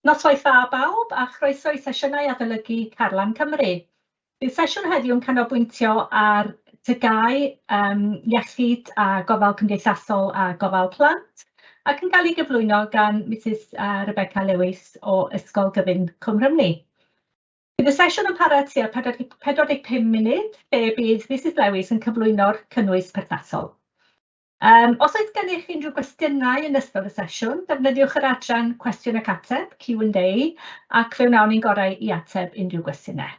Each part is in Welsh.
Noswaith dda bawb a chroeso i sesiynau adolygu Carlam Cymru. Bydd sesiwn heddiw yn canolbwyntio ar TGAU, iechyd a gofal cymdeithasol a gofal plant, ac yn cael ei gyflwyno gan Misus Rebecca Lewis o Ysgol Gyfun Cwm Rhymni. Bydd y sesiwn yn para tua 45 munud, lle bydd Misus Lewis yn cyflwyno'r cynnwys perthnasol. Os oes gennych unrhyw gwestiynau yn ystod y sesiwn, defnyddiwch yr adran Cwestiwn ac Ateb, Q&A, ac fe wnawn ni'n gorau i ateb unrhyw gwestiynau.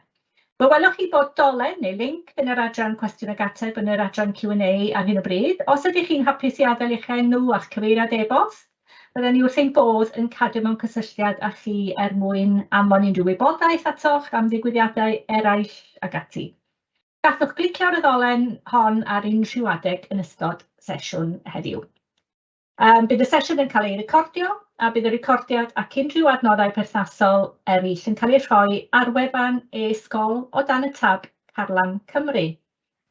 Fe welwch chi bod dolen neu linc yn yr adran Cwestiwn ac Ateb yn yr adran Q&A ar hyn o bryd. Os ydych chi'n hapus i adael eich enw a'ch cyfeiriad e-bost, bydden ni wrth ein bodd yn cadw mewn cysylltiad â chi er mwyn anfon unrhyw wybodaeth atoch am ddigwyddiadau eraill ac ati. Gallwch glicio ar y ddolen hon ar unrhyw adeg yn ystod sesiwn heddiw. Bydd y sesiwn yn cael ei recordio, a bydd y recordiad ac unrhyw adnoddau perthnasol eraill yn cael eu rhoi ar wefan e-sgol o dan y tab Carlam Cymru.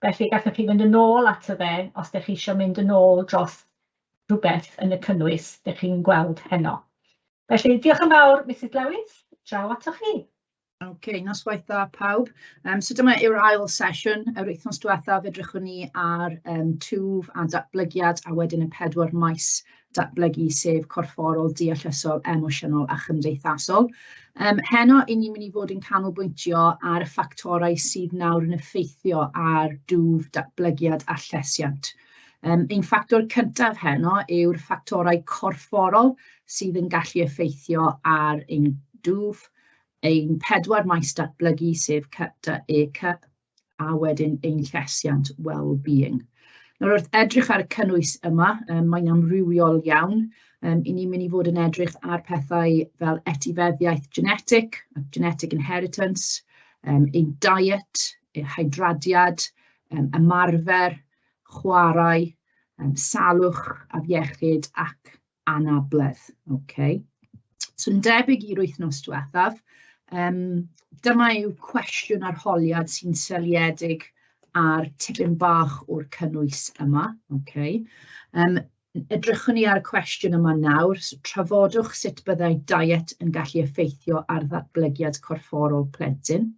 Felly gallwch chi fynd yn ôl ato fe os dach chi isio mynd yn ôl dros rhywbeth yn y cynnwys dach chi'n gweld heno. Felly diolch yn fawr Misus Lewis, draw atoch chi. Ok, noswaith dda pawb. So dyma yw'r ail sesiwn. Yr wythnos diwethaf edrychwn ni ar twf a datblygiad a wedyn y pedwar maes datblygu sef corfforol, deallusol, emosiynol a chymdeithasol. Heno, i ni'n mynd i fod yn canolbwyntio ar y ffactorau sydd nawr yn effeithio ar dwf, datblygiad a llesiant. Ein ffactor cyntaf heno yw'r ffactorau corfforol sydd yn gallu effeithio ar ein dwf, ein pedwar maes datblygu, sef C, D, E, C, a wedyn ein llesiant well-being. Nawr wrth edrych ar y cynnwys yma, mae'n amrywiol iawn. I ni'n mynd i fod yn edrych ar pethau fel etifeddiaeth genetic, genetic inheritance, ein diet, ein hydradiad, ymarfer, chwarae, salwch, afiechyd ac anabledd. Okay. So yn debyg i'r wythnos diwethaf, dyma yw cwestiwn arholiad sy'n seiliedig ar tipyn bach o'r cynnwys yma. Okay. Edrychwn ni ar y cwestiwn yma nawr. So, trafodwch sut byddai diet yn gallu effeithio ar ddatblygiad corfforol plentyn.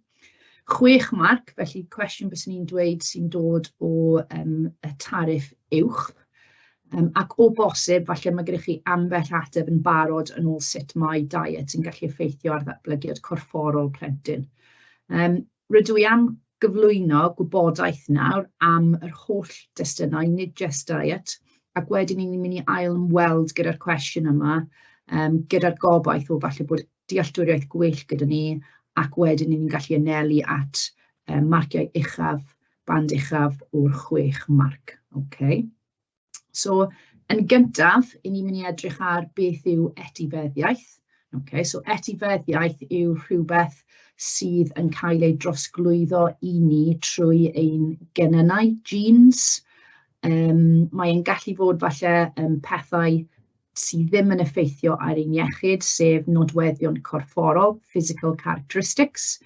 6 marc, felly cwestiwn byswn i'n dweud sy'n dod o y tariff uwch. Ac o bosib, falle mae gyda chi ambell ateb yn barod yn ôl sut mae diet yn gallu effeithio ar ddatblygiad corfforol plentyn. Rydw i am gyflwyno gwybodaeth nawr am yr holl destunau, nid jyst diet, ac wedyn ni'n mynd i ail ymweld gyda'r cwestiwn yma, gyda'r gobaith o falle bod dealltwriaeth gwell gyda ni, ac wedyn ni'n gallu anelu at marciau uchaf, band uchaf o'r 6 marc. Okay. So, yn gyntaf, i ni'n mynd i edrych ar beth yw etifeddiaeth. Okay, so etifeddiaeth yw rhywbeth sydd yn cael ei drosglwyddo i ni trwy ein genynnau, genes. Mae'n gallu fod falle pethau sydd ddim yn effeithio ar ein iechyd, sef nodweddion corfforol, physical characteristics,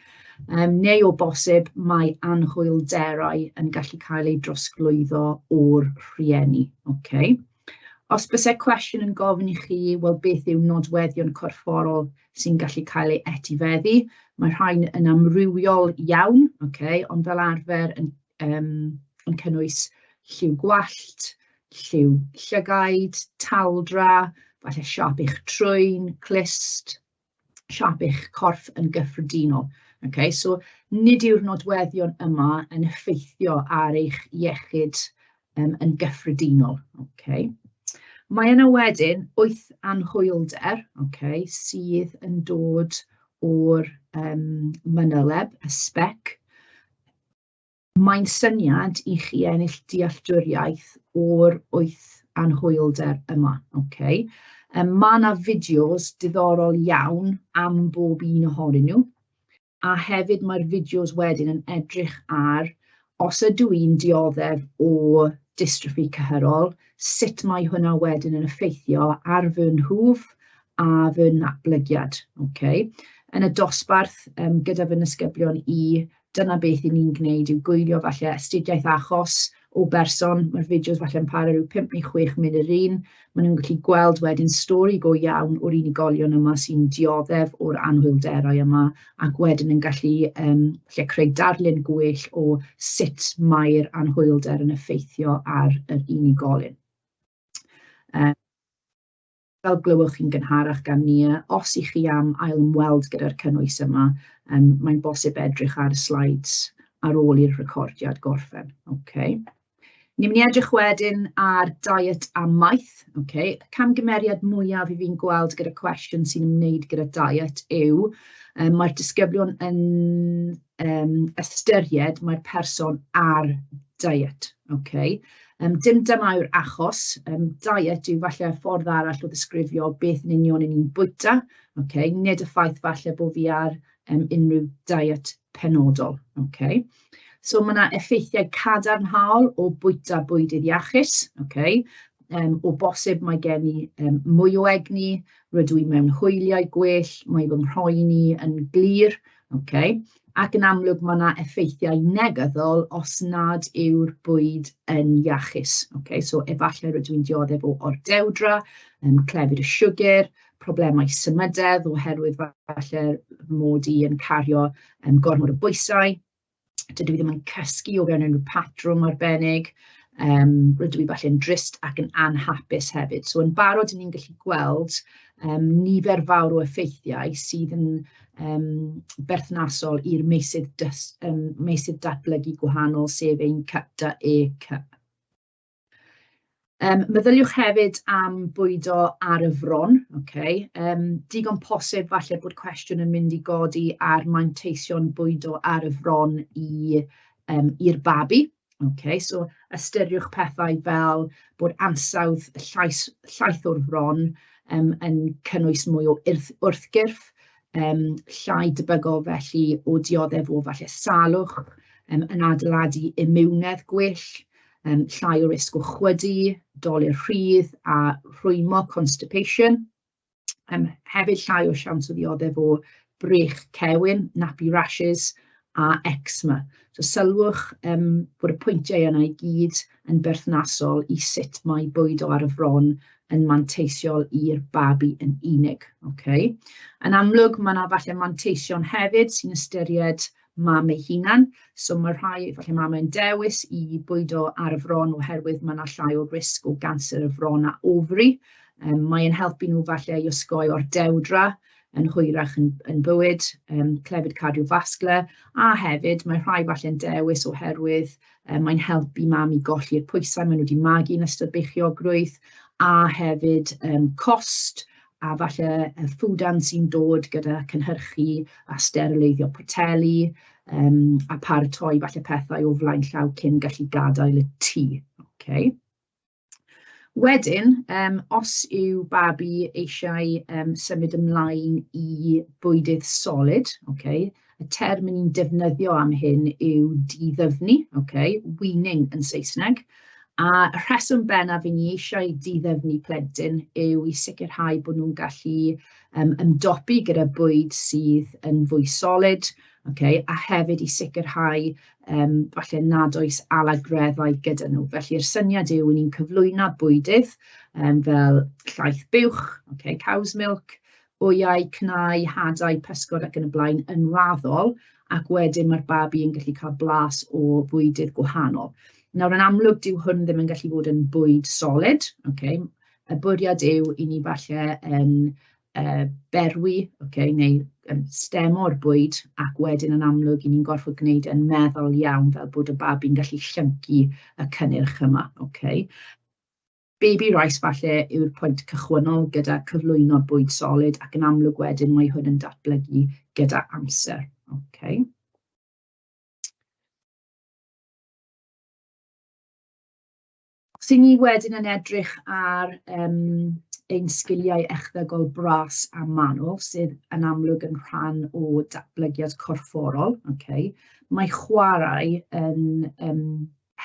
neu o bosib mae anhwylderau yn gallu cael eu drosglwyddo o'r rhieni. Okay. Os byse cwestiwn yn gofyn i chi, wel beth yw nodweddion corfforol sy'n gallu cael ei etifeddu, mae rhain yn amrywiol iawn, okay, ond fel arfer yn cynnwys lliw gwallt, lliw llygaid, taldra, falle siâp eich trwyn, clust, siâp eich corff yn gyffredinol. Okay, so nid yw'r nodweddion yma yn effeithio ar eich iechyd yn gyffredinol. Okay. Mae yna wedyn 8 anhwylder, okay, sydd yn dod o'r manyleb, y spec. Mae'n syniad i chi ennill dealltwriaeth o'r 8 anhwylder yma. Okay. Mae yna fideos diddorol iawn am bob un ohonyn nhw, a hefyd mae'r fideos wedyn yn edrych ar os ydw i'n dioddef o dystrophy cyhyrol, sut mae hwnna wedyn yn effeithio ar fy nhwf a fy natblygiad. Okay. Yn y dosbarth, gyda fy nisgyblion i, Dyna beth 'y ni'n gwneud, yw gwylio falle astudiaeth achos o berson. Mae'r fideos falle yn para ryw 5 neu 6 munud yr un. Maen nhw'n gallu gweld wedyn stori go iawn o'r unigolion yma sy'n dioddef o'r anhwylderau yma, ac wedyn yn gallu falle creu darlun gwell o sut mae'r anhwylder yn effeithio ar yr unigolyn. Fel glywch chi'n gynharach gan Nia, os 'y chi am ail-ymweld gyda'r cynnwys yma, mae'n bosib edrych ar y slides ar ôl i'r recordiad gorffen. Okay. Ni'n mynd i edrych wedyn ar diet a maeth. Okay. Y camgymeriad mwyaf i fi'n gweld gyda cwestiwn sy'n ymwneud gyda diet yw, mae'r disgyblion yn ystyried mae'r person ar diet. Okay. Dim dyma yw'r achos. Diet yw falle ffordd arall o ddisgrifio beth yn union 'y ni'n bwyta, okay? Nid y ffaith falle bod fi ar unrhyw diet penodol. Okay? So mae 'na effeithiau cadarnhaol o bwyta bwydydd iachus. Okay? O bosib mae gen i mwy o egni, rydw i mewn hwyliau gwell, mae fy nghroen i yn glir. Okay? Ac yn amlwg mae yna effeithiau negyddol os nad yw'r bwyd yn iachus. Okay? So efallai rydw i'n dioddef o ordewdra, clefyd y siwgr, problemau symudedd oherwydd falle mod i yn cario gormod o bwysau. Dydw i ddim yn cysgu o fewn unrhyw patrwm arbennig. Rydw i falle'n drist ac yn anhapus hefyd. So yn barod, ni'n gallu gweld nifer fawr o effeithiau sydd yn berthnasol i'r meysydd, meysydd datblygu gwahanol, sef ein C, D, E, C. Meddyliwch hefyd am bwydo ar y fron. Okay. Digon posib falle bod cwestiwn yn mynd i godi ar manteision bwydo ar y fron i'r babi. Okay, so ystyriwch pethau fel bod ansawdd y llais, llaeth o'r fron yn cynnwys mwy o wrthgyrff, llai debygol felly o dioddef o falle salwch, yn adeiladu imiwnedd gwell, llai o risg o chwydu, dolur rhydd a rhwymo, constipation. Hefyd llai o siawns o ddioddef o brech cewyn, nappy rashes a eczema. So sylwch bod y pwyntiau yna i gyd yn berthnasol i sut mae bwydo ar y fron yn manteisiol i'r babi yn unig. Okay? Yn amlwg, mae yna falle manteision hefyd sy'n ystyried mam ei hunan. So mae rhai, falle mamau yn dewis i bwydo ar y fron oherwydd mae yna llai o risg o ganser y fron a ofari. Mae'n helpu nhw falle i osgoi ordewdra yn hwyrach yn bywyd, clefyd cardiovascular, a hefyd mae rhai falle'n dewis oherwydd mae'n helpu mam i golli'r pwysau maen nhw wedi magu yn ystod beichiogrwydd, a hefyd cost a falle y ffwdan sy'n dod gyda cynhyrchu a sterileiddio poteli, a paratoi falle pethau o flaen llaw cyn gallu gadael y tŷ. Okay. Wedyn, os yw babi eisiau symud ymlaen i bwydydd solid, okay, y term ni'n defnyddio am hyn yw diddyfnu, okay, weaning yn Saesneg. A y rheswm bennaf i ni eisiau diddyfnu plentyn yw i sicrhau bod nhw'n gallu ymdopi gyda bwyd sydd yn fwy solid, okay, a hefyd i sicrhau falle nad oes alagreddau gyda nhw. Felly'r syniad yw, ni'n cyflwyno bwydydd fel llaeth buwch, okay, cow's milk, wyau, cnau, hadau, pysgod ac yn y blaen yn raddol, ac wedyn mae'r babi yn gallu cael blas o fwydydd gwahanol. Nawr, yn amlwg, dyw hwn ddim yn gallu bod yn bwyd solid. Okay? Y bwriad yw i ni falle yn berwi, okay, neu stemo'r bwyd, ac wedyn yn amlwg i ni'n gorfod gwneud yn meddwl iawn fel bod y babi'n gallu llyncu y cynnyrch yma. Okay? Baby rice falle yw'r pwynt cychwynnol gyda cyflwyno bwyd solid, ac yn amlwg wedyn mae hwn yn datblygu gyda amser. Okay. Os 'y ni wedyn yn edrych ar ein sgiliau echddygol bras a manwl, sydd yn amlwg yn rhan o datblygiad corfforol, okay, mae chwarae yn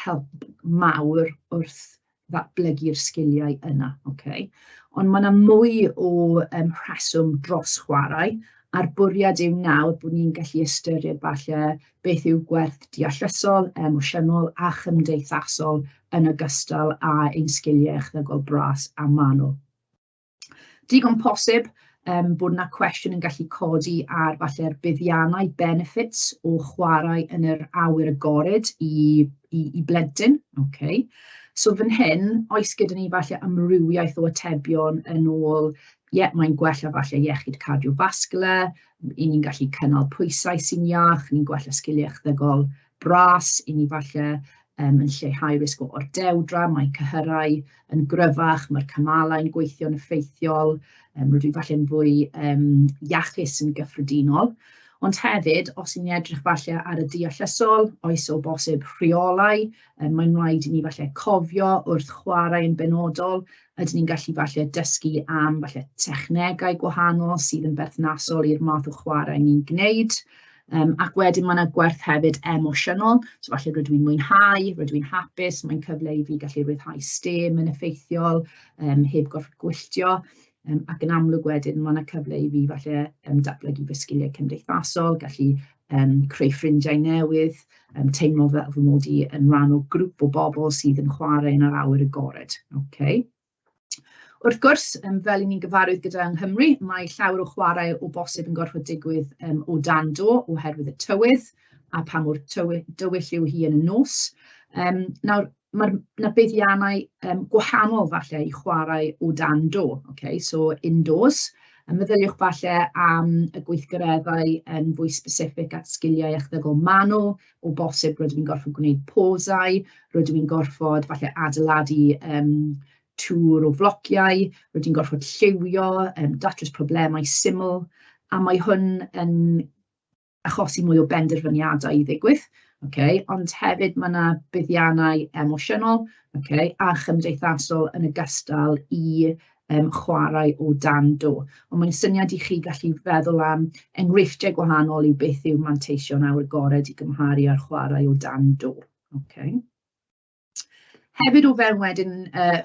help mawr wrth ddatblygu'r sgiliau yna. Okay. Ond mae yna mwy o rheswm dros chwarae, A'r bwriad yw nawr bod ni'n gallu ystyried falle beth yw gwerth deallusol, emosiynol a chymdeithasol yn ogystal â ein sgiliau echddygol bras a manwl. Digon posib bod 'na cwestiwn yn gallu codi ar falle'r buddiannau, benefits o chwarae yn yr awyr agored i blentyn. Okay. So fan hyn, oes gyda ni falle amrywiaeth o atebion yn ôl, ie, mae'n gwella falle iechyd cardiovascular, 'y ni'n gallu cynnal pwysau sy'n iach, ni'n gwella sgiliau echddygol bras, 'y ni falle yn lleihau risg o ordewdra, mae cyhyrau yn gryfach, mae'r cymalau'n gweithio'n effeithiol, rydw i falle'n fwy iachus yn gyffredinol. Ond hefyd, os 'y ni'n edrych falle ar y deallusol, oes o bosib rheolau, mae'n rhaid i ni falle cofio wrth chwarae yn benodol, ydyn ni'n gallu falle dysgu am falle technegau gwahanol sydd yn berthnasol i'r math o chwarae ni'n gwneud. Ac wedyn mae yna gwerth hefyd emosiynol, so falle rydw i'n mwynhau, rydw i'n hapus, mae'n cyfle i fi gallu rhyddhau stêm yn effeithiol, heb gorfod gwylltio. Ac yn amlwg wedyn mae yna cyfle i fi falle datblygu fy sgiliau cymdeithasol, gallu creu ffrindiau newydd, teimlo fel fy mod i yn rhan o grŵp o bobl sydd yn chwarae yn yr awyr agored. Okay. Wrth gwrs, fel 'y ni'n gyfarwydd gyda yng Nghymru, mae llawer o chwarae o bosib yn gorfod digwydd o dan do oherwydd y tywydd a pa mor dywyll yw hi yn y nos. Nawr, mae 'na buddiannau gwahanol falle i chwarae o dan do, okay? So indoors. A meddyliwch falle am y gweithgareddau yn fwy specific at sgiliau echddygol manwl, o bosib rydw i'n gorfod gwneud posau, rydw i'n gorfod falle adeiladu tŵr o flociau, rydw i'n gorfod lliwio, datrys problemau syml, a mae hwn yn achosi mwy o benderfyniadau i ddigwydd, okay? Ond hefyd mae yna buddiannau emosiynol, okay, a chymdeithasol yn ogystal i chwarae o dan do. Ond mae'n syniad i chi gallu feddwl am enghreifftiau gwahanol i'w beth yw manteision awyr agored i gymharu â'r chwarae o dan do. Okay. Hefyd o fewn wedyn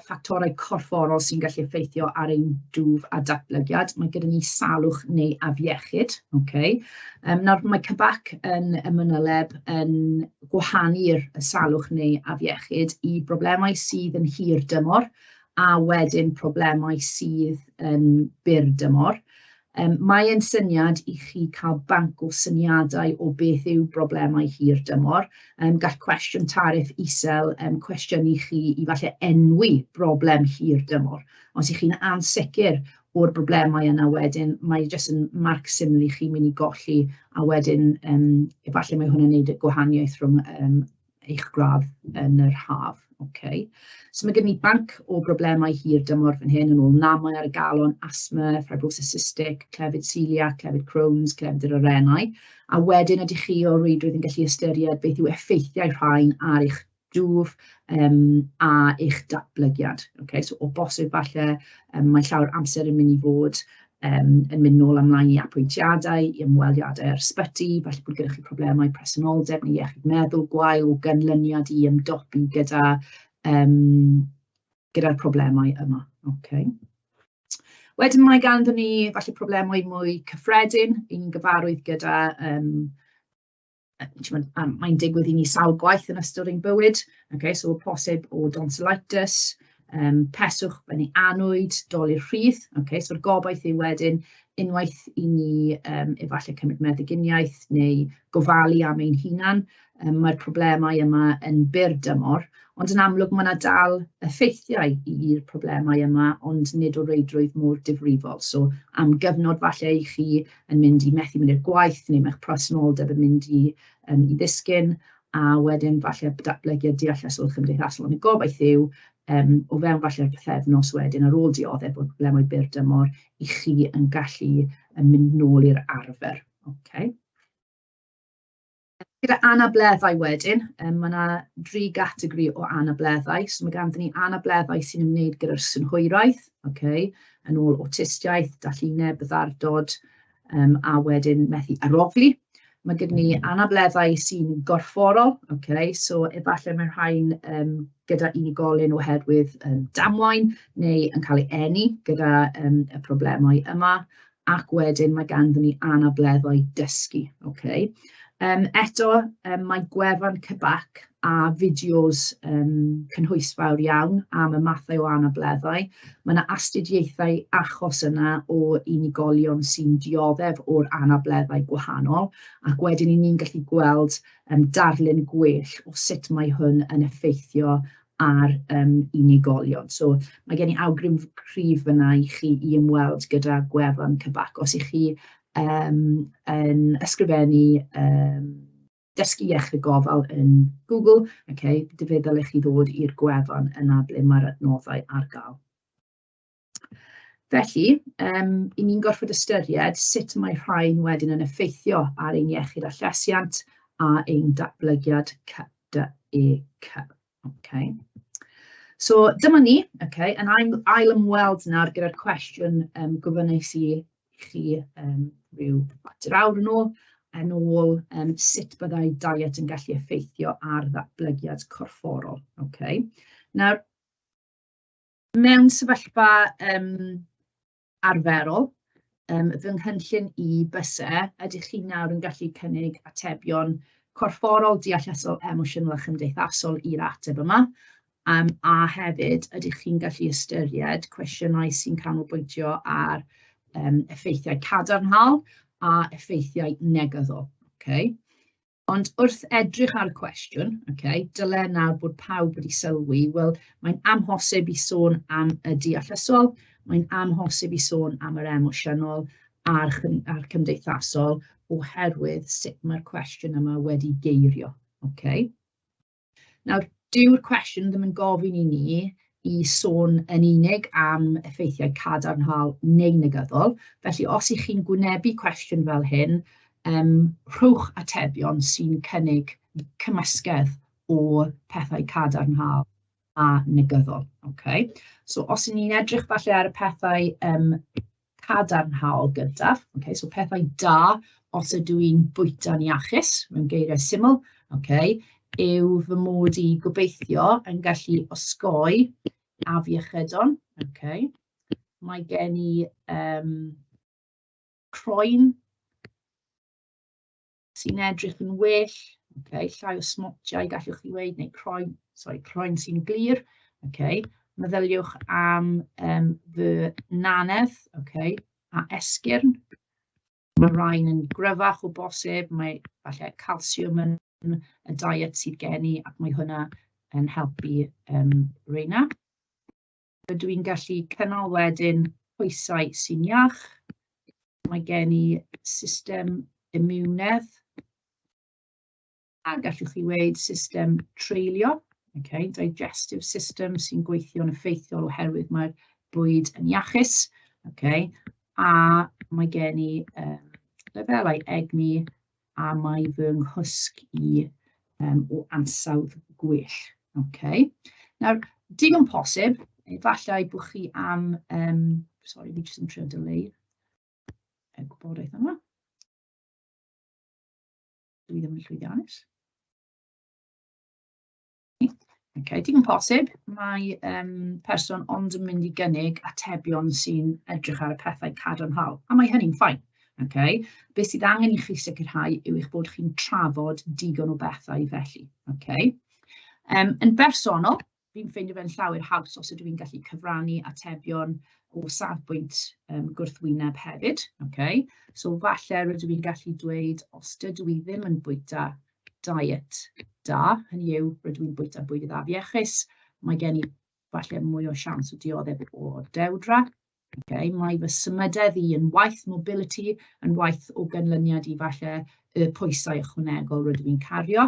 ffactorau corfforol sy'n gallu effeithio ar ein dwf a datblygiad, mae gyda ni salwch neu afiechyd. Okay. Nawr mae CBAC yn y manyleb yn gwahanu'r salwch neu afiechyd i broblemau sydd yn hir dymor a wedyn problemau sydd yn byr dymor. Mae e'n syniad i chi cael banc o syniadau o beth yw broblemau hir dymor. Gall cwestiwn tariff isel cwestiynu chi i falle enwi broblem hir dymor. Os ych chi'n ansicr o'r broblemau yna wedyn, mae jyst yn marc syml i chi mynd i golli, a wedyn efallai mae hwnna'n gwneud y gwahaniaeth rhwng eich gradd yn yr haf. Okay. So mae gen i banc o broblemau hir dymor fan hyn yn ôl namau ar y galon, asthma, fibrosis cystic, clefyd celiac, clefyd Crohn's, clefyd yr arennau. A wedyn ydych chi o reidrwydd yn gallu ystyried beth yw effeithiau rhain ar eich dwf a eich datblygiad. Okay? So o bosib falle mae llawer amser yn mynd i fod yn mynd nôl ymlaen i apwyntiadau, i ymweliadau ar ysbyty, falle bod gyda chi problemau presenoldeb neu iechyd meddwl gwael o ganlyniad i ymdopi gyda'r problemau yma. Okay. Wedyn mae ganddon ni falle problemau mwy cyffredin, ni'n gyfarwydd gyda mae'n digwydd i ni sawl gwaith yn ystod ein bywyd. Okay, so posib o tonsillitis, peswch yn ei annwyd, dolur rhydd. Okay, so'r gobaith yw wedyn unwaith i ni efallai cymryd meddyginiaeth neu gofalu am ein hunan, mae'r problemau yma yn byr dymor, ond yn amlwg mae yna dal effeithiau i'r problemau yma, ond nid o reidrwydd mor difrifol. So am gyfnod falle i chi yn mynd i methu mynd i'r gwaith, neu mae'ch presenoldeb yn mynd i ddisgyn, a wedyn falle datblygiad deallusol chymdeithasol. Ond y gobaith yw, o fewn falle'r pythefnos wedyn ar ôl dioddef o'r problemau byr dymor, i chi yn gallu mynd nôl i'r arfer. Okay. Gyda anableddau wedyn, mae yna dri gategori o anableddau. So mae ganddyn ni anableddau sy'n ymwneud gyda'r synhwyraidd, okay, yn ôl awtistiaeth, dallineb, byddardod, a wedyn methu arogli. Mae gyda ni anableddau sy'n gorfforol, okay, so efallai mae rhain gyda unigolyn oherwydd damwain neu yn cael ei eni gyda y problemau yma. Ac wedyn mae ganddyn ni anableddau dysgu. Okay. Eto, mae gwefan CBAC a fideos cynhwysfawr iawn am y mathau o anableddau. Mae yna astudiaethau achos yna o unigolion sy'n dioddef o'r anableddau gwahanol, ac wedyn i ni'n gallu gweld darlun gwell o sut mae hwn yn effeithio ar unigolion. So mae gen i awgrym cryf fyna i chi i ymweld gyda gwefan CBAC os ych chi yn ysgrifennu dysgu iechyd gofal yn Google, okay, fe ddylech chi ddod i'r gwefan yna ble mae'r adnoddau ar gael. Felly, i ni'n gorfod ystyried sut mae rhain wedyn yn effeithio ar ein iechyd a llesiant a ein datblygiad C, D, E, C. Okay. So dyma ni, okay, yn ail ymweld nawr gyda'r cwestiwn gofynnais i chi rhyw chwarter awr yn ôl, sut byddai diet yn gallu effeithio ar ddatblygiad corfforol. Okay. Nawr, mewn sefyllfa arferol, fy nghynllun i byse, ydych chi nawr yn gallu cynnig atebion corfforol, deallusol, emosiynol a chymdeithasol i'r ateb yma? A hefyd, ydych chi'n gallu ystyried cwestiynau sy'n canolbwyntio ar effeithiau cadarnhaol a effeithiau negyddol? Okay. Ond wrth edrych ar y cwestiwn, okay, dyle nawr bod pawb wedi sylwi, wel, mae'n amhosib i sôn am y deallusol, mae'n amhosib i sôn am yr emosiynol a'r cymdeithasol oherwydd sut mae'r cwestiwn yma wedi geirio. Okay. Nawr, dyw'r cwestiwn ddim yn gofyn i ni i sôn yn unig am effeithiau cadarnhaol neu negyddol. Felly, os ych chi'n gwynebu cwestiwn fel hyn, rhowch atebion sy'n cynnig cymysgedd o pethau cadarnhaol a negyddol. Okay. So, os ydyn ni'n edrych falle ar y pethau cadarnhaol gyntaf, okay, so pethau da os ydw i'n bwyta'n iachus, mewn geiriau syml, okay, yw fy mod i gobeithio yn gallu osgoi afiechydon. Okay. Mae gen i croen sy'n edrych yn well, okay, llai o smotiau gallwch chi weud, neu croen, sorry, croen sy'n glir. Okay. Meddyliwch am fy nannedd, okay, a esgyrn. Mae rhain yn gryfach o bosib, mae falle calsiwm yn y diet sydd gen i ac mae hwnna yn helpu reina. Rydw i'n gallu cynnal wedyn pwysau sy'n iach. Mae gen i system imiwnedd a gallwch chi weud system treulio, okay, digestive system sy'n gweithio'n effeithiol oherwydd mae'r bwyd yn iachus, okay, a mae gen i lefelau egni a mae fy nghwsg i o ansawdd gwell. Okay. Nawr, digon posib, efallai bod chi am, sorry, fi jyst yn trio dileu y gwybodaeth yma. Dwi ddim yn llwyddiannus. Okay, digon posib, mae person ond yn mynd i gynnig atebion sy'n edrych ar y pethau cadarnhaol, a mae hynny'n fine. Okay? Beth sydd angen i chi sicrhau yw eich bod chi'n trafod digon o bethau felly. Okay? Yn bersonol, fi'n ffeindio fe'n llawer haws os ydw i'n gallu cyfrannu atebion o safbwynt gwrthwyneb hefyd. Okay? So falle rydw i'n gallu dweud os dydw i ddim yn bwyta diet da, hynny yw rydw i'n bwyta bwydydd afiechus, mae gen i falle mwy o siawns o dioddef o dewdra. Okay, mae fy symudedd i yn waeth, mobility, yn waeth o ganlyniad i falle y pwysau ychwanegol rydw i'n cario.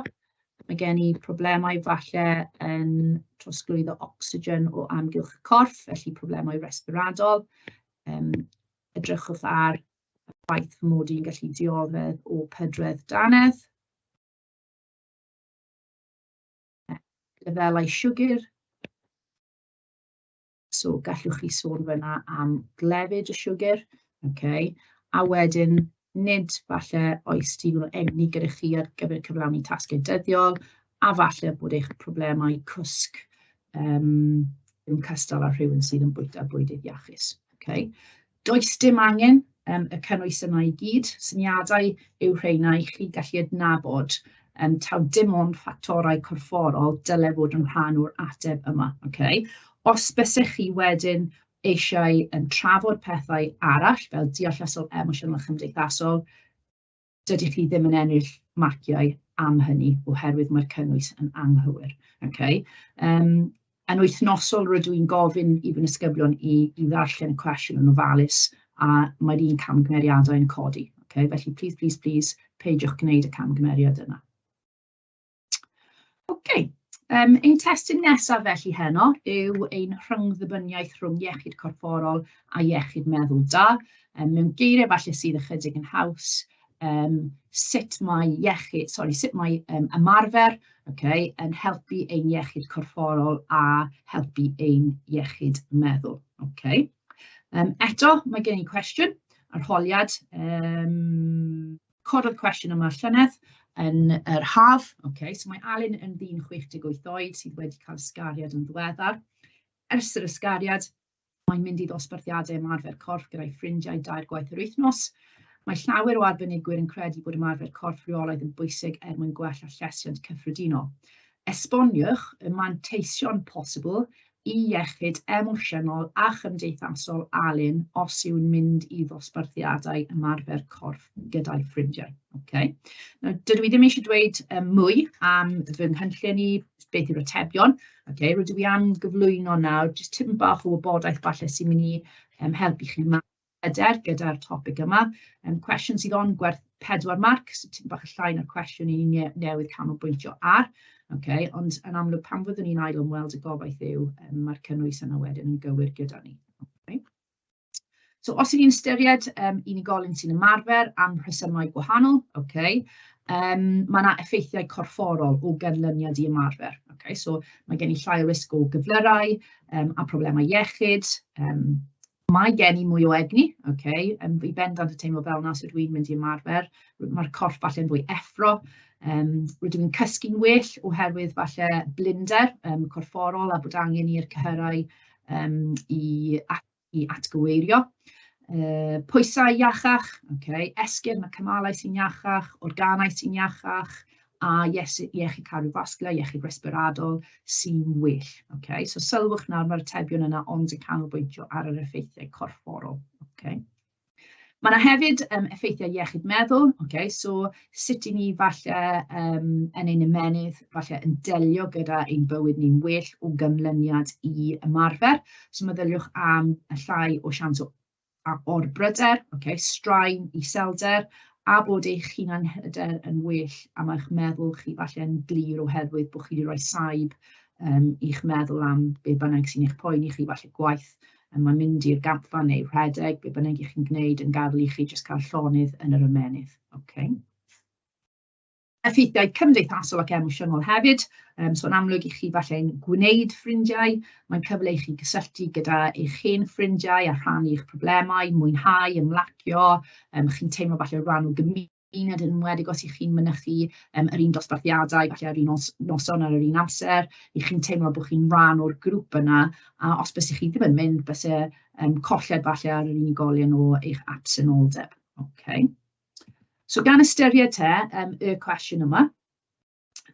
Mae gen i problemau falle yn trosglwyddo ocsigen o amgylch y corff, felly problemau resbiradol. Edrychwch ar y ffaith fy mod i'n gallu dioddef o pydredd dannedd. Lefelau siwgr. So gallwch chi sôn fyna am glefyd y siwgr. Okay. A wedyn, nid falle oes digon o egni gyda chi ar gyfer cyflawni tasgau dyddiol, a falle bod eich problemau cwsg ddim cystal â rhywun sydd yn bwyta bwydydd iachus. Okay. Does dim angen y cynnwys yna i gyd. Syniadau yw rheina i chi gallu adnabod taw dim ond ffactorau corfforol dyle fod yn rhan o'r ateb yma. Okay? Os bysech chi wedyn eisiau trafod pethau arall fel deallusol, emosiynol a chymdeithasol, dydych chi ddim yn ennill marciau am hynny oherwydd mae'r cynnwys yn anghywir. Okay? Yn wythnosol rydw i'n gofyn i fy nisgyblion i ddarllen y cwestiwn yn ofalus a mae'r un camgymeriadau yn codi. Okay? Felly, please, please, please, peidiwch gwneud y camgymeriad yna. OK, ein testun nesaf felly heno yw ein rhyngddibyniaeth rhwng iechyd corfforol a iechyd meddwl da. Mewn geiriau falle sydd ychydig yn haws, sut mae iechyd, sorry, sut mae ymarfer, okay, yn helpu ein iechyd corfforol a helpu ein iechyd meddwl. Okay. Eto, mae gen i cwestiwn, arholiad. Cododd cwestiwn yma llynedd yn yr haf. Okay, so mae Alun yn ddyn 68 oed sydd wedi cael ysgariad yn ddiweddar. Ers yr ysgariad, mae'n mynd i ddosbarthiadau ymarfer corff gyda'i ffrindiau dair gwaith yr wythnos. Mae llawer o arbenigwyr yn credu bod ymarfer corff rheolaidd yn bwysig er mwyn gwella llesiant cyffredinol. Esboniwch y manteision posibl i iechyd emosiynol a chymdeithasol Alun os yw'n mynd i ddosbarthiadau ymarfer corff gyda'i ffrindiau. Okay. Nawr, dydw i ddim eisiau dweud mwy am fy nghynllun i, beth yw'r atebion. Okay. Rydw i am gyflwyno nawr jyst tipyn bach o wybodaeth falle sy'n mynd i helpu chi hyder gyda'r topig yma. Cwestiwn sydd ond gwerth 4 marc, so tipyn bach yn llai na'r cwestiwn i ni newydd canolbwyntio ar. Okay, ond yn amlwg pan fyddwn ni'n ail ymweld, y gobaith yw mae'r cynnwys yna wedyn yn gywir gyda ni. Okay. So os ydyn ni'n ystyried unigolyn sy'n ymarfer am rhesymau gwahanol, okay, mae yna effeithiau corfforol o ganlyniad i ymarfer. Okay, so mae gen i llai o risg o gyflyrau a problemau iechyd. Mae gen i mwy o egni, okay, fi bendant yn teimlo fel 'na os ydw i'n mynd i ymarfer. Mae'r corff falle'n fwy effro. Rydw i'n cysgu'n well oherwydd falle blinder corfforol a bod angen i'r cyhyrau i atgyweirio. Pwysau iachach, okay, esgyrn a cymalau sy'n iachach, organau sy'n iachach, a iechyd cardiovascular, iechyd resbiradol sy'n well. Okay? So sylwch nawr, mae'r atebion yna ond yn canolbwyntio ar yr effeithiau corfforol. Okay? Mae yna hefyd effeithiau iechyd meddwl, okay? So sut i ni falle yn ein ymennydd falle yn delio gyda ein bywyd ni'n well o ganlyniad i ymarfer. So meddyliwch am y llai o siawns o orbryder, okay, straen, iselder, a bod eich hunanhyder yn well a mae'ch meddwl chi falle yn glir oherwydd bod chi wedi rhoi saib i'ch meddwl am be bynnag sy'n eich poeni chi, falle gwaith, mae'n mynd i'r gampfa neu rhedeg, be bynnag i chi'n gwneud yn gadael i chi jyst cael llonydd yn yr ymennydd. Okay. Effeithiau cymdeithasol ac emosiynol hefyd. So yn amlwg i chi falle'n gwneud ffrindiau, mae'n cyfle i chi gysylltu gyda eich hen ffrindiau a rhannu eich problemau, mwynhau, ymlacio, chi'n teimlo falle rhan o gymuned, yn enwedig os ych chi'n mynychu yr un dosbarthiadau, falle ar un noson ar yr un amser, i chi'n teimlo bod chi'n rhan o'r grŵp yna, a os bysech chi ddim yn mynd, byse colled falle ar yr unigolyn o eich absenoldeb. Okay. So gan ystyried te y cwestiwn yma,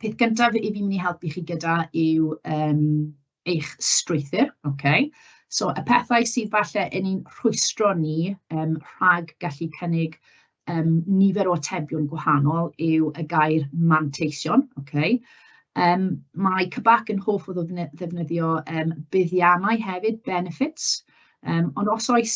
peth gyntaf i fi'n mynd i helpu chi gyda yw eich strwythur. Okay? So y pethau sydd falle yn ein rhwystro ni rhag gallu cynnig nifer o atebion gwahanol yw y gair manteision. Okay? Mae CBAC yn hoff o ddefnyddio buddiannau hefyd, benefits. Ond os oes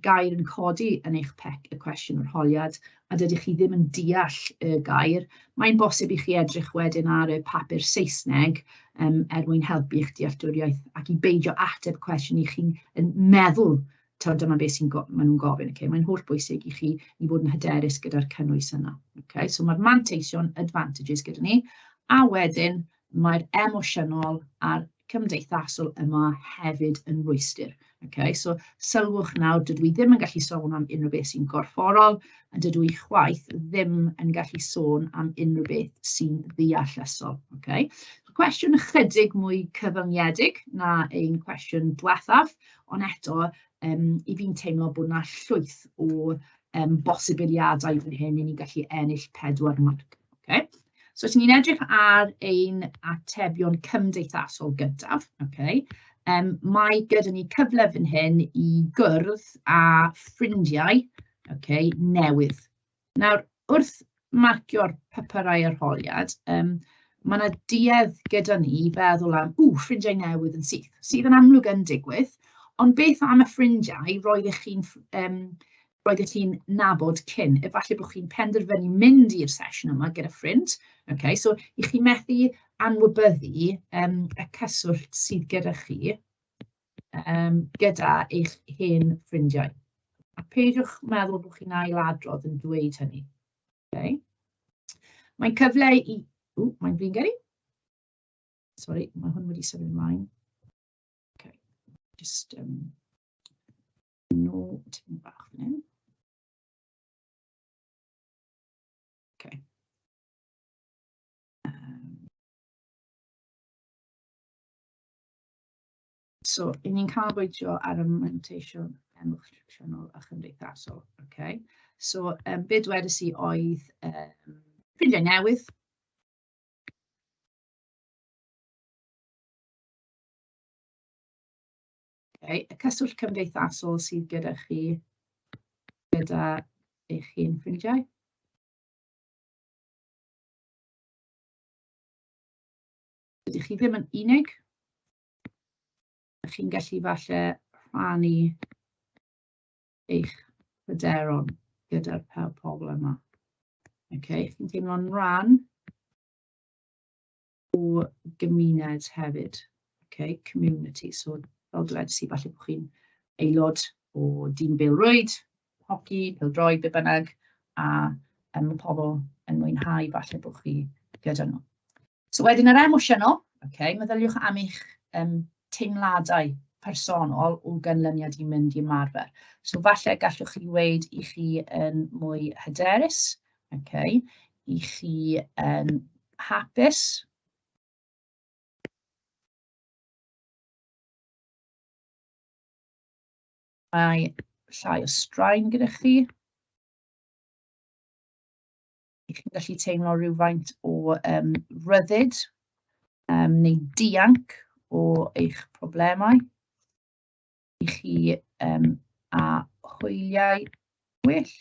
gair yn codi yn eich pec y cwestiwn arholiad a dydych chi ddim yn deall y gair, mae'n bosib i chi edrych wedyn ar y papur Saesneg er mwyn helpu eich dealltwriaeth ac i beidio ateb cwestiwn i chi'n meddwl taw dyma beth sy'n maen nhw'n gofyn. Okay? Mae'n holl bwysig i chi i fod yn hyderus gyda'r cynnwys yna. Okay? So mae'r manteision, advantages gyda ni, a wedyn mae'r emosiynol a'r cymdeithasol yma hefyd yn rwystr. Okay? So sylwch nawr, dydw i ddim yn gallu sôn am unrhyw beth sy'n gorfforol, a dydw i chwaith ddim yn gallu sôn am unrhyw beth sy'n ddeallusol. Okay? So, cwestiwn ychydig mwy cyfyngedig na ein cwestiwn diwethaf, ond eto I fi'n teimlo bod 'na llwyth o bosibiliadau fan hyn i ni gallu ennill 4 marc. Okay? So os ni'n edrych ar ein atebion cymdeithasol gyntaf, okay, mae gyda ni cyfle fan hyn i gwrdd â ffrindiau, okay, newydd. Nawr, wrth marcio'r papurau arholiad, mae 'na duedd gyda ni i feddwl am, ww, ffrindiau newydd yn syth, sydd yn amlwg yn digwydd, ond beth am y ffrindiau roeddech chi'n roeddech chi'n nabod cyn? Efallai bod chi'n penderfynu mynd i'r sesiwn yma gyda ffrind, okay? So i chi methu anwybyddu y cyswllt sydd gyda chi gyda eich hen ffrindiau. A peidiwch meddwl bod chi'n ailadrodd yn dweud hynny. Okay? Mae'n cyfle i... Ww, mae'n flin gen i. Sorry, mae hwn wedi symud ymlaen. Okay. Just nôl tipyn bach fan hyn. Okay. So, 'y ni'n canolbwyntio ar y manteision emosiynol a chymdeithasol. Okay. So, be dwedais i oedd ffrindiau newydd. Okay. Y cyswllt cymdeithasol sydd gyda chi gyda eich hen ffrindiau. Dydych chi ddim yn unig. Chi'n gallu falle rhannu eich pryderon gyda'r pobl yma. Okay, chi'n teimlo'n rhan o gymuned hefyd. Okay, community. So, fel dwedais i, falle bod chi'n aelod o dîm bêl-rwyd, hoci, pêl-droed, be bynnag, a mae pobl yn mwynhau falle bod chi gyda nhw. So wedyn yr emosiynol, okay, meddyliwch am eich teimladau personol o ganlyniad i mynd i ymarfer. So falle gallwch chi weud i chi yn mwy hyderus, okay, i chi yn hapus, mae llai o straen gyda chi. I chi'n gallu teimlo rhywfaint o ryddid neu dianc o eich problemau. I chi a hwyliau well.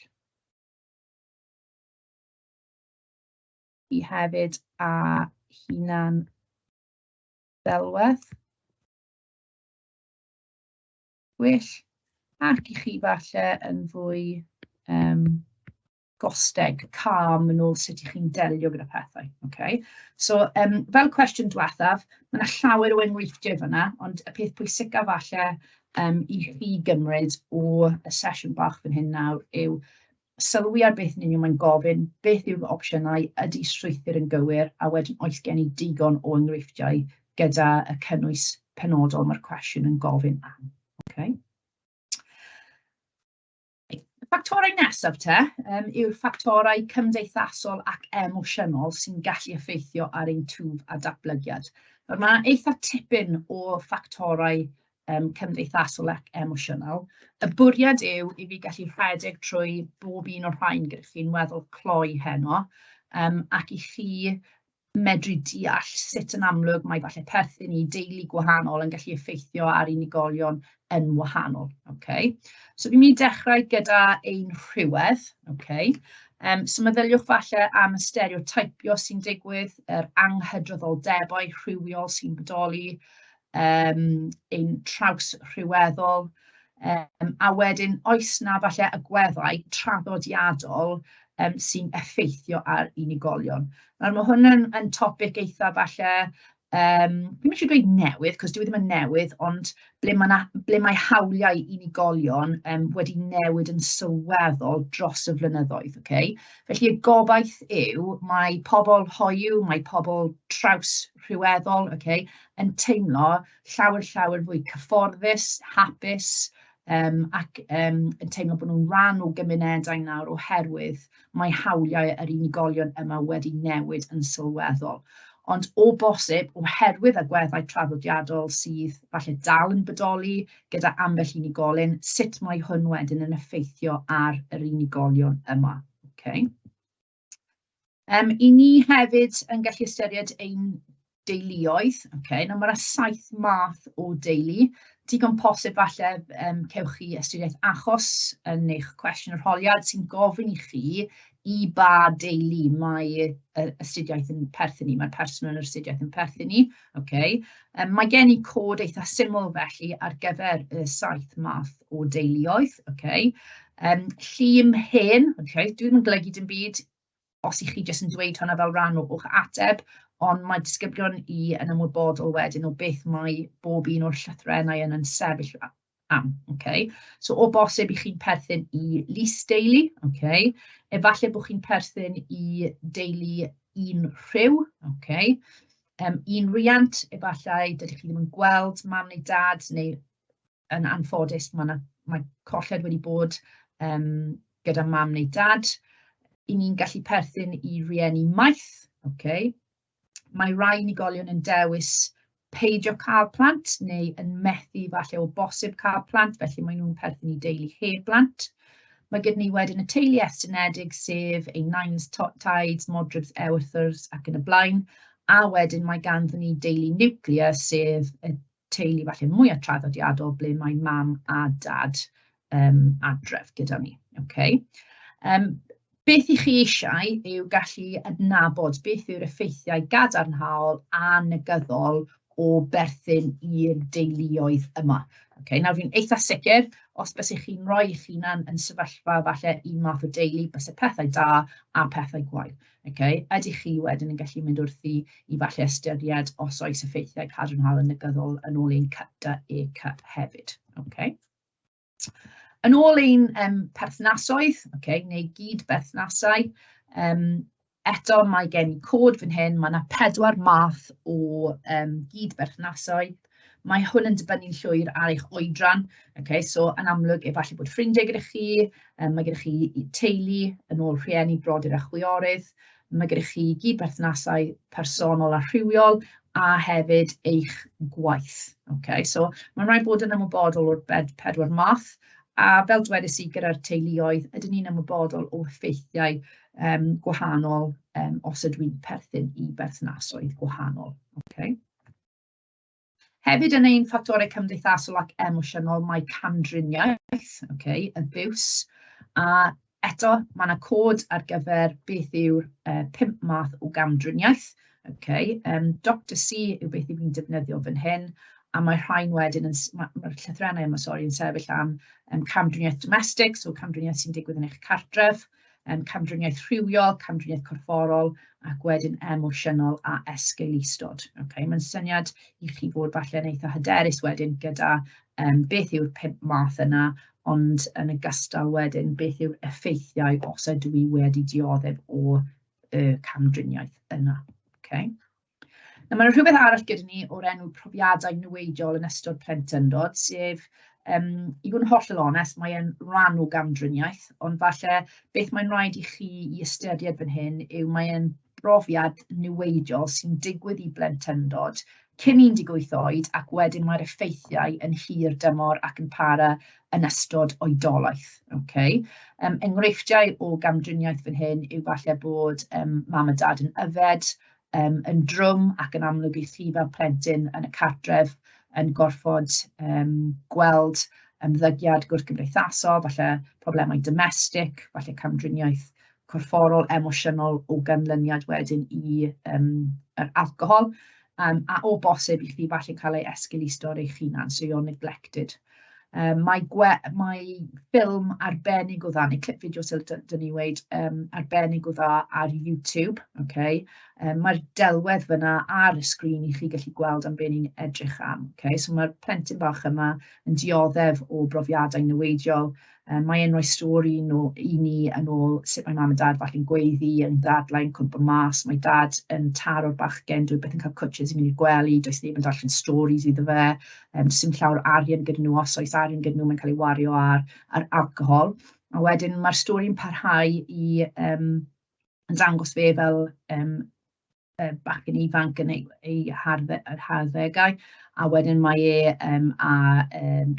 I hefyd a hunan ddelwedd well, ac i chi falle yn fwy gosteg, calm yn ôl sut 'y chi'n delio gyda pethau. Okay? So, fel cwestiwn diwethaf, mae yna llawer o enghreifftiau fan'na, ond y peth pwysica falle i chi gymryd o y sesiwn bach fan hyn nawr yw sylwi ar beth yn union mae'n gofyn, beth yw'r opsiynau, ydy strwythur yn gywir, a wedyn oes gen i digon o enghreifftiau gyda y cynnwys penodol mae'r cwestiwn yn gofyn am. Okay? Y ffactorau nesaf te yw'r ffactorau cymdeithasol ac emosiynol sy'n gallu effeithio ar ein twf a datblygiad. Nawr, mae 'na eitha tipyn o ffactorau cymdeithasol ac emosiynol. Y bwriad yw i fi gallu rhedeg trwy bob un o'r rhain gyda chi'n weddol cloi heno, ac i chi medru deall sut yn amlwg mae falle perthyn i deulu gwahanol yn gallu effeithio ar unigolion yn wahanol. Okay? So fi'n mynd i dechrau gyda ein rhywedd. Okay? So meddyliwch falle am y stereotypio sy'n digwydd, yr anghydraddoldebau rhywiol sy'n bodoli, ein traws rhyweddol, a wedyn oes 'na falle agweddau traddodiadol sy'n effeithio ar unigolion. Nawr ma' hwn yn topic eitha falle, dwi'm isie dweud newydd, cos dyw e ddim yn newydd, ond ble ma' 'na, ble mae hawliau unigolion wedi newid yn sylweddol dros y flynyddoedd, ocê? Felly y gobaith yw mae pobl hoyw, mae pobl traws rhyweddol, ocê, yn teimlo llawer, llawer fwy cyfforddus, hapus, ac yn teimlo bod nhw'n rhan o gymunedau nawr oherwydd mae hawliau yr unigolion yma wedi newid yn sylweddol. Ond o bosib, oherwydd agweddau traddodiadol sydd falle dal yn bodoli gyda ambell unigolyn, sut mae hwn wedyn yn effeithio ar yr unigolion yma. Okay. 'Y ni hefyd yn gallu ystyried ein deuluoedd. Okay. Nawr, mae 'na 7 math o deulu. Digon posib falle cewch chi ystyriaeth achos yn eich cwestiwn arholiad sy'n gofyn i chi i ba deulu mae yr astudiaeth yn perthyn i, mae'r person yn yr astudiaeth yn perthyn i. Okay. Mae gen i cod eitha syml felly ar gyfer y 7 math o deuluoedd. Okay. Llym hen, okay, dwi ddim yn golygu dim byd os 'y chi jyst yn dweud hwnna fel rhan o'ch ateb, ond mae disgyblion i yn ymwybodol wedyn o beth mae bob un o'r llythrennau yna'n sefyll am. Okay. So o bosib 'y chi'n perthyn i lys deulu, okay. Efallai bod chi'n perthyn i deulu un rhyw, okay. Un riant, efallai dydych chi ddim yn gweld mam neu dad, neu yn anffodus mae 'na mae colled wedi bod gyda mam neu dad. 'Y ni'n gallu perthyn i rieni maeth, okay. Mae rai unigolion yn dewis peidio cael plant neu yn methu falle o bosib cael plant, felly maen nhw'n perthyn i deulu heb blant. Mae gyda ni wedyn y teulu estynedig, sef ein nains, taids, modrybs, ewythyrs ac yn y blaen. A wedyn mae ganddyn ni deulu niwclear, sef y teulu falle mwyaf traddodiadol ble mae mam a dad adref gyda ni. Okay. Beth i chi eisiau yw gallu adnabod beth yw'r effeithiau gadarnhaol a negyddol o berthyn i'r deuluoedd yma. Okay, nawr fi'n eitha sicr, os bysych chi'n rhoi eich hunan yn sefyllfa falle un math o deulu, byse pethau da a pethau gwael. Okay? Ydych chi wedyn yn gallu mynd wrthi i falle ystyried os oes effeithiau cadarnhaol a negyddol yn ôl ein CYTA EC hefyd. Okay? Yn ôl ein perthnasoedd, okay, neu gyd-berthnasau, eto mae gen i cod fan hyn, mae yna 4 math o gyd-berthnasoedd. Mae hwn yn dibynnu'n llwyr ar eich oedran. Okay, so yn amlwg, efallai bod ffrindiau gyda chi, mae gyda chi teulu yn ôl rhieni, brodyr a chwiorydd, mae gyda chi gyd-berthnasau personol a rhywiol, a hefyd eich gwaith. Okay, so mae'n rhaid bod yn ymwybodol o'r 4 math, a fel dwedais i gyda'r teuluoedd, ydyn ni'n ymwybodol o effeithiau gwahanol os ydw i'n perthyn i berthnasoedd gwahanol. Okay. Hefyd yn ein ffactorau cymdeithasol ac emosiynol mae camdriniaeth, okay, abuse, a eto mae yna cod ar gyfer beth yw'r 5 math o gamdriniaeth. Okay. Dr C yw beth yw fi'n defnyddio fan hyn, a mae rhain wedyn, yn, mae'r llythrennau yma, sori, yn sefyll am camdriniaeth domestig, so camdriniaeth sy'n digwydd yn eich cartref, camdriniaeth rhywiol, camdriniaeth corfforol, ac wedyn emosiynol a esgeulustod. Okay, mae'n syniad i chi fod falle yn eitha hyderus wedyn gyda beth yw'r 5 math yna, ond yn ogystal wedyn beth yw'r effeithiau os ydw i wedi dioddef o y camdriniaeth yna. Okay. Nawr, mae 'na rhywbeth arall gyda ni o'r enw profiadau niweidiol yn ystod plentyndod, sef, i fod yn hollol onest, mae e'n rhan o gamdriniaeth, ond falle beth mae'n rhaid i chi i ystyried fan hyn yw mae e'n brofiad niweidiol sy'n digwydd i blentyndod cyn 18 oed, ac wedyn mae'r effeithiau yn hir dymor ac yn para yn ystod oedolaeth. Okay? Enghreifftiau o gamdriniaeth fan hyn yw falle bod mam a dad yn yfed, yn drwm ac yn amlwg i chi fel plentyn yn y cartref yn gorfod gweld ymddygiad gwrthgymdeithasol, falle problemau domestig, falle camdriniaeth corfforol, emosiynol o ganlyniad wedyn i yr alcohol, a o bosib i chi falle cael ei esgeuluso ar eich hunan, so you're neglected. Mae ffilm arbennig o dda, neu clip fideo sydd dyn ni weud, arbennig o dda ar YouTube. Okay? Mae'r delwedd fyna ar y sgrin i chi gallu gweld am be ni'n edrych am. Okay? So mae'r plentyn bach yma yn dioddef o brofiadau niweidiol. Mae e'n rhoi stori nhw i ni yn ôl sut mae mam a dad falle'n gweiddi, yn ddadlau, yn cwympo mas. Mae dad yn taro'r bachgen, dwi byth yn cael cwtches i mynd i'r gwely, does neb yn darllen stories iddo fe. Does dim llawer o arian gyda nhw, os oes arian gyda nhw, mae'n cael ei wario ar alcohol. A wedyn mae'r stori'n parhau i yn dangos fe fel Bachgen ifanc yn ei harddegau, a wedyn mae e â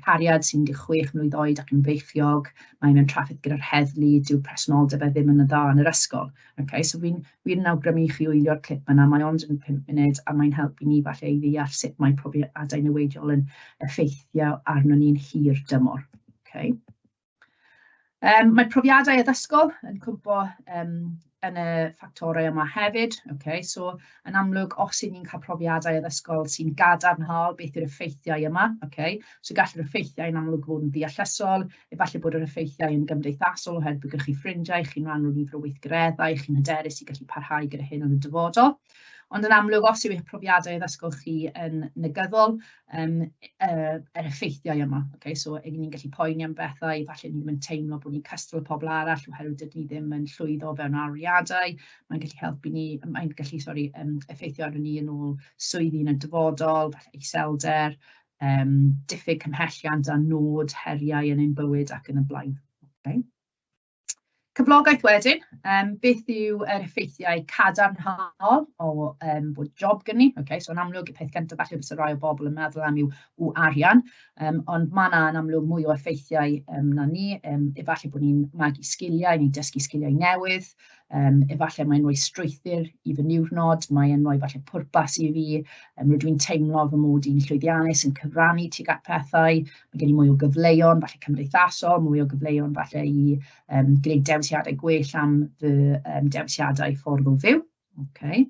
cariad sy'n 16 mlwydd oed ac yn feichiog, mae'n mewn trafferth gyda'r heddlu, dyw presenoldeb e ddim yn dda yn yr ysgol. Okay, so fi'n wir yn awgrymu i chi wylio'r clip yna, mae ond yn 5 munud a mae'n helpu ni falle i ddeall sut mae profiadau niweidiol yn effeithio arnon ni'n hir dymor. Okay. Mae profiadau addysgol yn cwmpo yn y ffactorau yma hefyd. Okay, so yn amlwg, os y'n ni'n cael profiadau addysgol sy'n gadarnhaol, beth yw'r effeithiau yma? Okay? So gall yr effeithiau yn amlwg fod yn ddeallusol, efallai bod yr effeithiau yn gymdeithasol oherwydd bod gyda chi ffrindiau, chi'n rhan o nifer o weithgareddau, chi'n hyderus i gallu parhau gyda hyn yn y dyfodol. Ond yn amlwg, os yw eich profiadau addysgol chi yn negyddol, yr effeithiau yma. Okay? So, ydyn ni'n gallu poeni am bethau, falle ni ddim yn teimlo bod ni'n cystal pobl arall oherwydd dydyn ni ddim yn llwyddo fewn arholiadau. Mae'n gallu helpu ni, mae'n gallu, sorry, effeithio arnon ni yn ôl swyddi yn y dyfodol, falle iselder, diffyg cymhelliant a nod, heriau yn ein bywyd ac yn y blaen. Okay? Cyflogaeth wedyn, beth yw yr effeithiau cadarnhaol o bod job gen ni? Okay, so yn amlwg, y peth cyntaf falle bysa rai o bobl yn meddwl am yw arian, ond mae yna yn amlwg mwy o effeithiau na ni. Efallai bod ni'n magu sgiliau, ni'n dysgu sgiliau newydd, efallai mae'n rhoi strwythur i fy niwrnod, mae'n rhoi falle pwrpas i fi, rydw i'n teimlo fy mod i'n llwyddiannus yn cyfrannu tuag at pethau, mae gen i mwy o gyfleon, falle cymdeithasol, mwy o gyfleon falle i gwneud dewisiadau gwell am fy dewisiadau ffordd o fyw. Okay.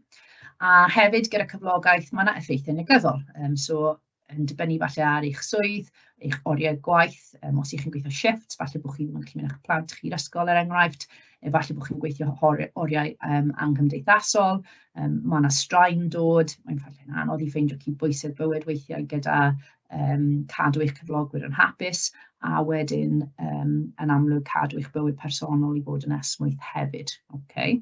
A hefyd gyda cyflogaeth, mae yna effeithiau negyddol. So yn dibynnu falle ar eich swydd, eich oriau gwaith, os ych chi'n gweithio shifft, falle bod chi ddim yn gallu mynd â'ch plant chi i'r ysgol er enghraifft, efallai bod chi'n gweithio oriau anghymdeithasol, mae yna straen dod, mae'n falle'n anodd i ffeindio cydbwysedd bywyd weithiau gyda cadw eich cyflogwyr yn hapus, a wedyn yn amlwg cadw eich bywyd personol i fod yn esmwyth hefyd. Okay.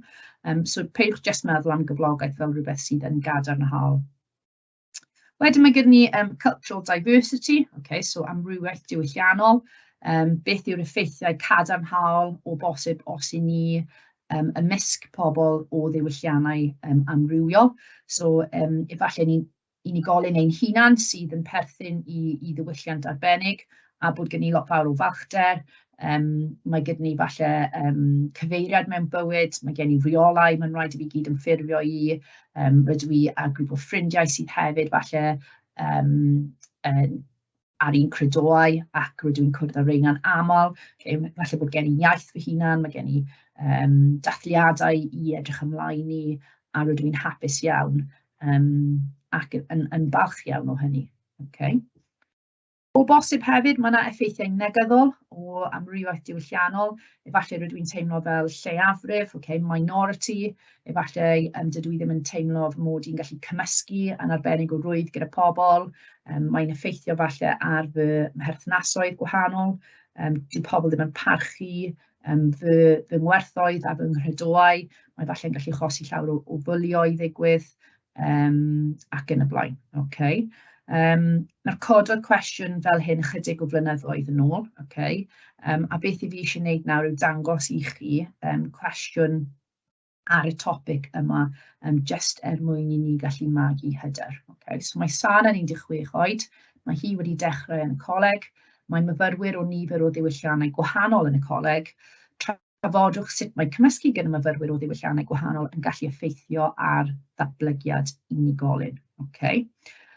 So peidiwch jyst meddwl am gyflogaeth fel rhywbeth sydd yn gadarnhaol. Wedyn mae gen ni cultural diversity, okay, so amrywiaeth diwylliannol. Beth yw'r effeithiau cadarnhaol o bosib os i ni ymysg pobl o ddiwylliannau amrywiol? So efallai ni'n unigolyn ein hunan sydd yn perthyn i ddiwylliant arbennig a bod gen ni lot fawr o falchder. Mae gyda ni falle cyfeiriad mewn bywyd, mae gen i reolau, mae'n rhaid i fi gyd ymffurfio i, rydw i a grŵp o ffrindiau sydd hefyd falle ar un credoau ac rydw i'n cwrdd â rheina'n aml. Okay, falle bod gen i iaith fy hunan, mae gen i dathliadau i edrych ymlaen i, a rydw i'n hapus iawn ac yn balch iawn o hynny. Okay. O bosib hefyd, mae yna effeithiau negyddol o amrywiaeth diwylliannol. Efallai rydw i'n teimlo fel lleiafrif, okay, minority. Efallai dydw i ddim yn teimlo fy mod i'n gallu cymysgu yn arbennig o rwydd gyda pobl. Mae'n effeithio falle ar fy mherthnasoedd gwahanol. Dyw pobl ddim yn parchu fy ngwerthoedd a fy nghredoau. Mae falle'n gallu achosi llawer o fwlio i ddigwydd ac yn y blaen. Okay. Nawr cododd cwestiwn fel hyn ychydig o flynyddoedd yn ôl, okay? A beth i fi eisiau gwneud nawr yw dangos i chi cwestiwn ar y topic yma, just er mwyn i ni gallu magu hyder. Okay? So mae Sara yn 16 oed, mae hi wedi dechrau yn y coleg, mae myfyrwyr o nifer o ddiwylliannau gwahanol yn y coleg. Trafodwch sut mae cymysgu gyda myfyrwyr o ddiwylliannau gwahanol yn gallu effeithio ar ddatblygiad unigolyn. Okay?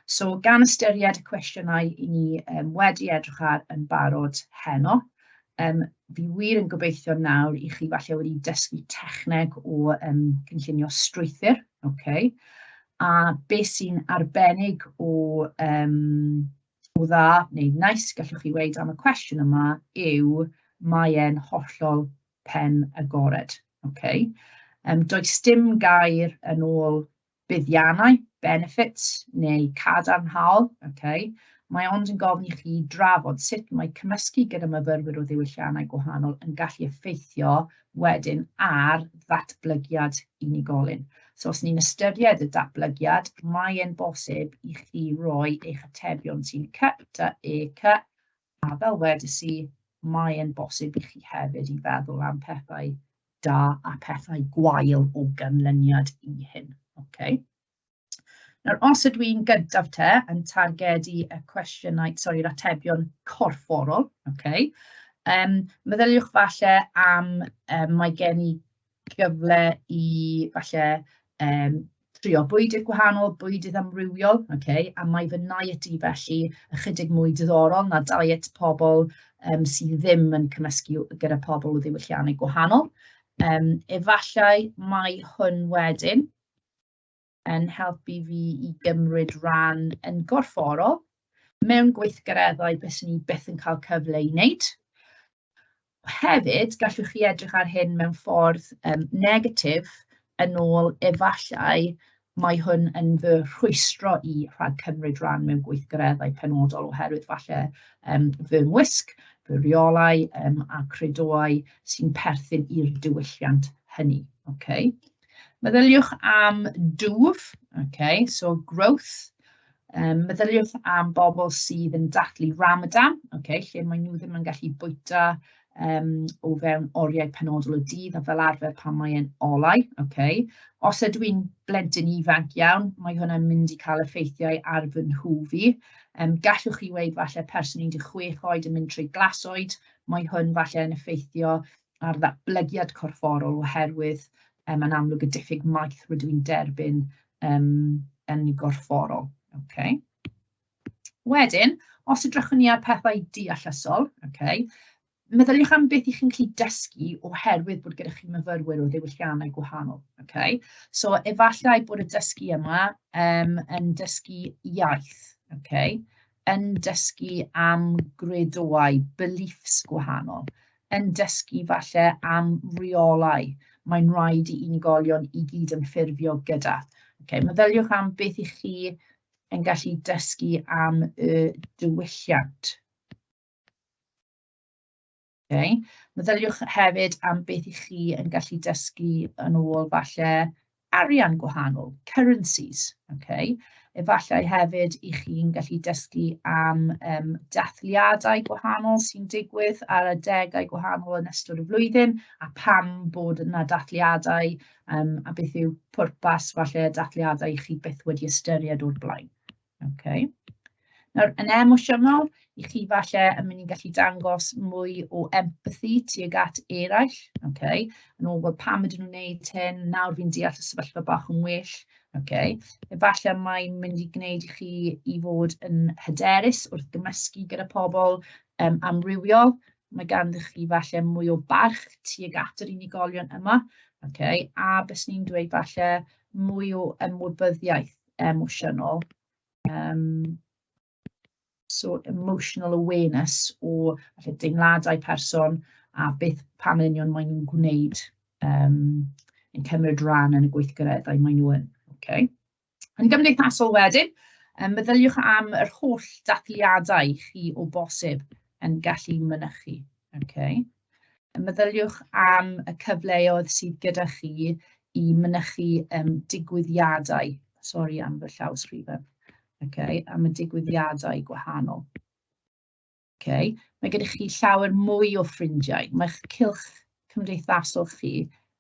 So gan ystyried y cwestiynau i ni wedi edrych ar yn barod heno, fi wir yn gobeithio nawr i chi falle wedi dysgu techneg o cynllunio strwythur, okay? A beth sy'n arbennig o dda neu nice, gallwch chi weud am y cwestiwn yma, yw mae e'n hollol pen agored. Okay? Does dim gair yn ôl buddiannau, benefits neu cadarnhaol. Okay? Mae ond yn gofyn i chi drafod sut mae cymysgu gyda myfyrwyr o ddiwylliannau gwahanol yn gallu effeithio wedyn ar ddatblygiad unigolyn. So os ni'n ystyried y datblygiad, mae e'n bosib i chi roi eich atebion sy'n C, D, E, C, a fel wedes i, mae e'n bosib i chi hefyd i feddwl am pethau da a pethau gwael o ganlyniad i hyn. Okay. Nawr, os ydw i'n gyntaf te yn targedu y cwestiynau, sori, yr atebion corfforol, okay, meddyliwch falle am, mae gen i gyfle i falle trio bwydydd gwahanol, bwydydd amrywiol, okay, a mae fy niet i felly ychydig mwy diddorol na diet pobl sydd ddim yn cymysgu gyda pobl o ddiwylliannau gwahanol. Efallai mai hwn wedyn yn helpu fi i gymryd rhan yn gorfforol mewn gweithgareddau byswn i byth yn cael cyfle i wneud. Hefyd, gallwch chi edrych ar hyn mewn ffordd negatif yn ôl efallai mae hwn yn fy rhwystro i rhag cymryd rhan mewn gweithgareddau penodol oherwydd falle fy ngwisg, fy rheolau a credoau sy'n perthyn i'r diwylliant hynny. Okay. Meddyliwch am dwf, okay, so growth. Meddyliwch am bobl sydd yn dathlu Ramadan, okay, lle maen nhw ddim yn gallu bwyta o fewn oriau penodol y dydd a fel arfer pan mae'n olau. Okay. Os ydw i'n blentyn ifanc iawn, mae hwnna'n mynd i cael effeithiau ar fy nhwf i. Gallwch chi weud falle person 16 oed yn mynd trwy glasoed, mae hwn falle yn effeithio ar ddatblygiad corfforol oherwydd yn amlwg y diffyg maeth rydw i'n derbyn yn gorfforol. Okay. Wedyn, os edrychwn ni ar pethau deallusol, okay, meddyliwch am beth i chi'n gallu dysgu oherwydd bod gyda chi myfyrwyr o ddiwylliannau gwahanol. Okay. So, efallai bod y dysgu yma yn dysgu iaith, okay, yn dysgu am gredoau, beliefs gwahanol, yn dysgu falle am reolau mae'n rhaid i unigolion i gyd ymffurfio gyda. Okay, meddyliwch am beth i chi yn gallu dysgu am y diwylliant. Okay. Meddyliwch hefyd am beth i chi yn gallu dysgu yn ôl falle arian gwahanol, currencies. Okay. Efallai hefyd i chi'n gallu dysgu am dathliadau gwahanol sy'n digwydd ar adegau gwahanol yn ystod y flwyddyn, a pam bod yna dathliadau, a beth yw pwrpas falle y dathliadau i chi byth wedi ystyried o'r blaen. Okay. Nawr, yn emosiynol, i chi falle yn mynd i gallu dangos mwy o empathi tuag at eraill. Okay. Yn ôl, wel, pam ydyn nhw'n gwneud hyn, nawr fi'n deall y sefyllfa bach yn well. Okay. Efallai mae'n mynd i gwneud i chi i fod yn hyderus wrth gymysgu gyda pobl amrywiol. Mae ganddo chi falle mwy o barch tuag at yr unigolion yma. Okay. A bys ni'n dweud falle mwy o ymwybyddiaeth emosiynol. So emotional awareness o falle deimladau person a beth pam yn union maen nhw'n gwneud, yn cymryd rhan yn y gweithgareddau maen nhw yn. Okay. Yn gymdeithasol wedyn, meddyliwch am yr holl dathliadau chi o bosib yn gallu mynychu. Okay. Meddyliwch am y cyfleoedd sydd gyda chi i mynychu digwyddiadau. Sori am fy llawysgrifen. Okay, am y digwyddiadau gwahanol. Okay. Mae gyda chi llawer mwy o ffrindiau. Mae'ch cylch cymdeithasol chi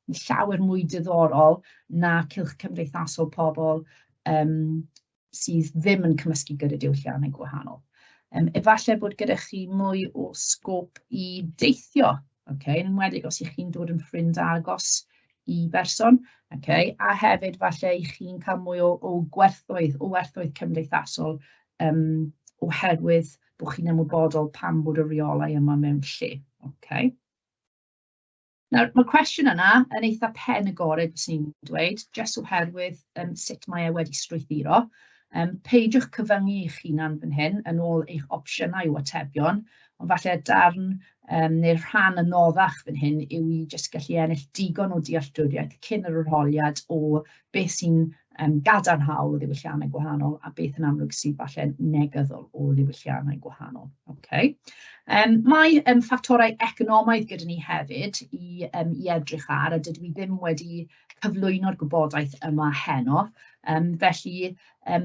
yn llawer mwy diddorol na cylch cymdeithasol pobl sydd ddim yn cymysgu gyda diwylliannau gwahanol. Efallai bod gyda chi mwy o sgôp i deithio, okay, yn enwedig os ych chi'n dod yn ffrind agos i berson, okay, a hefyd falle i chi'n cael mwy o gwerthoedd, o werthoedd cymdeithasol oherwydd bod chi'n ymwybodol pam bod y rheolau yma mewn lle. Okay. Nawr, mae'r cwestiwn yna yn eitha pen agored, byswn i'n dweud, jyst oherwydd sut mae e wedi strwythuro. Peidiwch cyfyngu eich hunan fan hyn yn ôl eich opsiynau o atebion, ond falle darn neu'r rhan anoddach fan hyn yw i jyst gallu ennill digon o dealltwriaeth cyn yr arholiad o beth sy'n gadarnhaol o ddiwylliannau gwahanol a beth yn amlwg sydd falle negyddol o ddiwylliannau gwahanol. Okay. Mae ffactorau economaidd gyda ni hefyd i edrych ar, a dydw i ddim wedi cyflwyno'r gwybodaeth yma heno. Felly,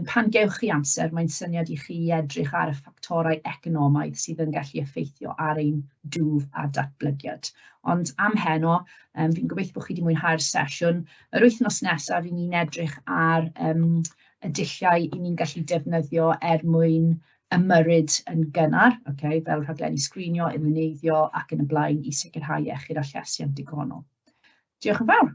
pan gewch chi amser, mae'n syniad i chi edrych ar y ffactorau economaidd sydd yn gallu effeithio ar ein dwf a datblygiad. Ond am heno, fi'n gobeithio bod chi wedi mwynhau'r sesiwn. Yr wythnos nesaf, 'y ni'n edrych ar y dulliau 'y ni'n gallu defnyddio er mwyn ymyrryd yn gynnar, okay, fel rhaglenni sgrinio, imiwneiddio ac yn y blaen i sicrhau iechyd a llesiant digonol. Diolch yn fawr.